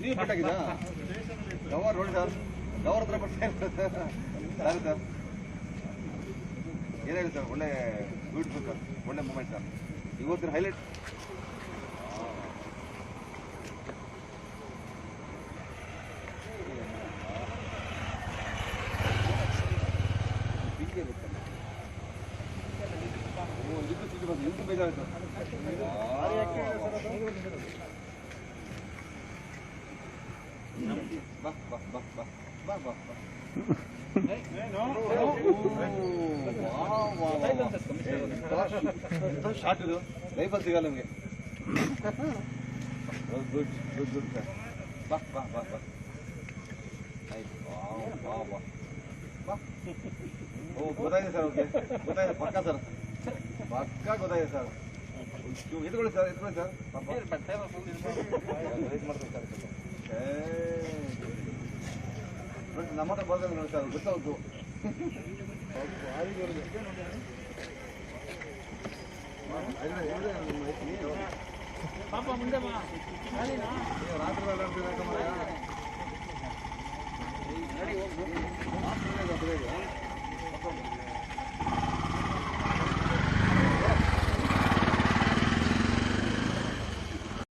ನೀವು ಕಟ್ಟಾಗಿದ್ದಾ? ಗವರ್ ನೋಡಿ ಸರ್, ಗವರ್ ಹತ್ರ ಬರ್ತಾ ಇಲ್ಲ ಸರ್. ಸರಿ ಸರ್, ಏನು ಹೇಳಿ ಸರ್, ಒಳ್ಳೆ ಬ್ಯೂಟಿಫುಲ್ ಸರ್, ಒಳ್ಳೆ ಮೂಮೆಂಟ್ ಸರ್. ಇವತ್ತಿನ ಹೈಲೈಟ್. ಓ, ಇದಕ್ಕೂ ಸಿಟ್ಟು ಬಂತು, ಇದಕ್ಕೂ ಬೇಜಾರಾಯ್ತು. ಬಾ ಬಾ ಬಾ ಬಾ ಬಾ ಬಾ ಬಾ. ಶಾರ್ಟ್ ಇದು ಲೈಫಲ್ಲಿ ಸಿಗಲ್ಲ ನಿಮಗೆ. Good good good sir. ಬಾ ಬಾ ಬಾ ಬಾ. ಆಯ್ತು, ವಾ ವಾ ಬಾ. ಓ, ಗೊತ್ತಾಗಿದೆ ಸರ್. ಓಕೆ, ಗೊತ್ತಾಗಿದೆ. ಪಕ್ಕಾ ಸರ್, ಪಕ್ಕಾ ಗೊತ್ತಾಗಿದೆ ಸರ್. ಎತ್ಕೊಳ್ಳಿ ಸರ್, ಎತ್ಕೊಳ್ಳಿ ಸರ್. ಪಾಪ ಮಾಡ್ತಾರೆ ಸರ್. ಏ, ನೋಡಿ, ನಮ್ಮ ಹತ್ರ ಬರ್ತದೆ ನೋಡಿ ಸರ್, ಗೊತ್ತಾಗ್ತು. ಪಾಪ ಮುಂದೆ ಬಾ. ರಾತ್ರಿ ಅಲ್ಲಾಡ್ತೀರ.